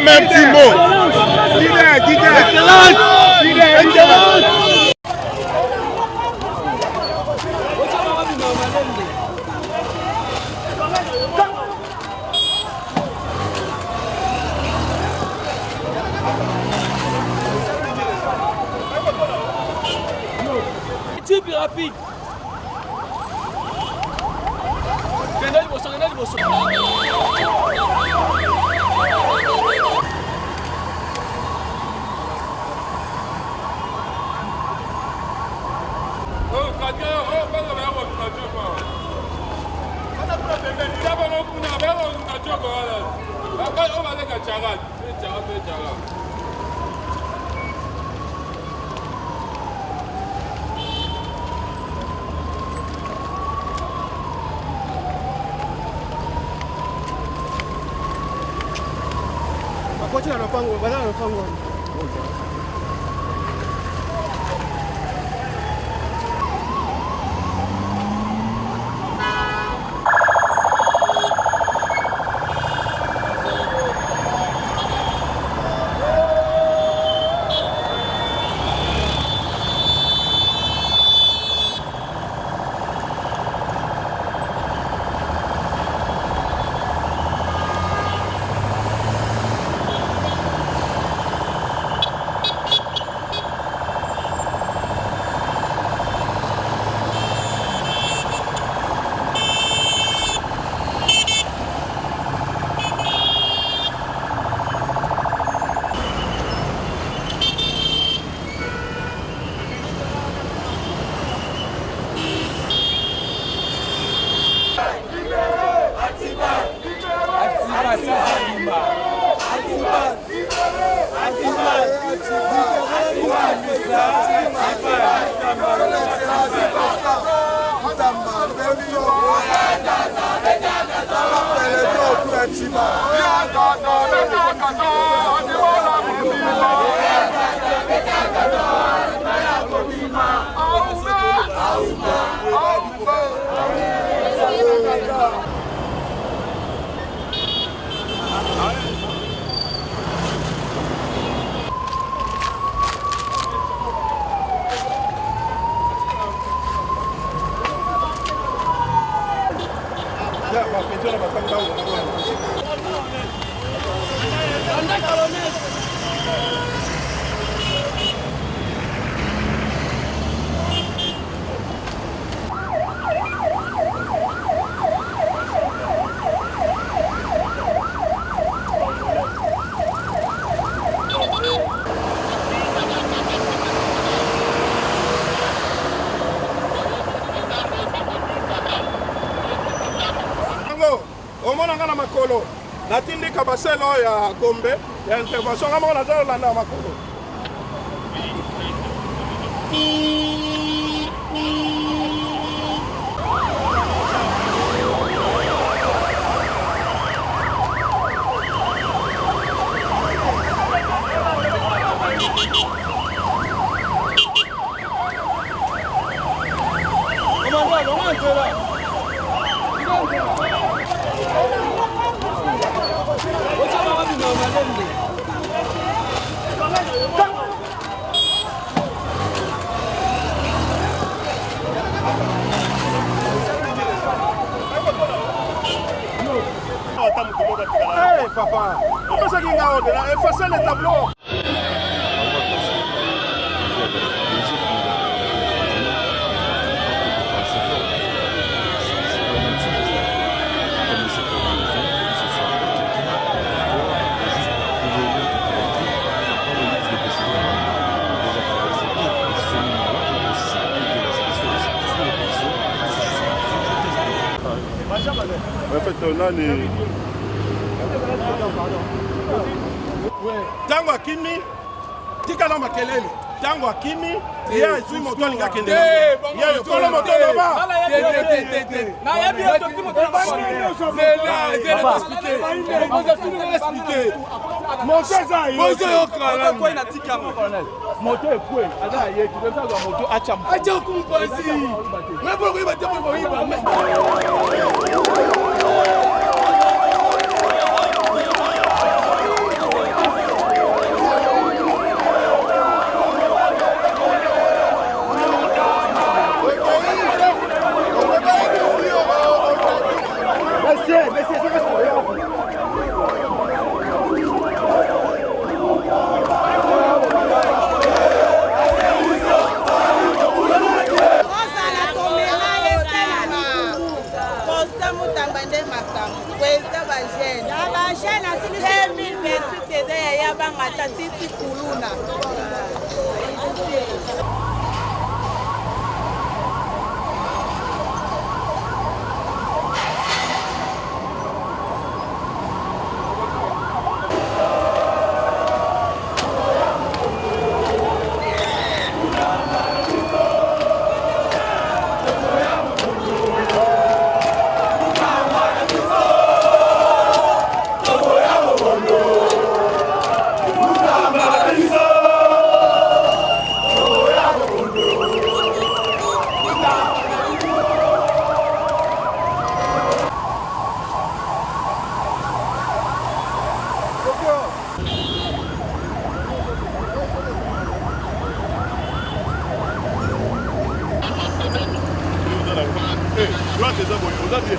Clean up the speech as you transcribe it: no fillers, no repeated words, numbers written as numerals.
Même un petit mot. Leader, leader. Excellence. Leader, excellence. Type rapide. Kende liboso, kende liboso. Bakoti na lopango, baza na lopango wana. Omona nga na makolo natindika basele oyo ya Gombe ya intervention, nga moko naza kolanda makolo. Hey, papa, opesaki nga ordre na effacer le tableau. En fait, nani ntango akimi tikala makelele ntango akimi ye azwi moto alingi akende ye yokolo moto loba. Moto ekwe aza na ye azwa moto acha acha kumpasi ngapo koyeba te koyeba. makambo président bajeune ya bajeune asilisi 2028 eza ya yabanga ata sisi kuluna. Droite eza boye, oza bien.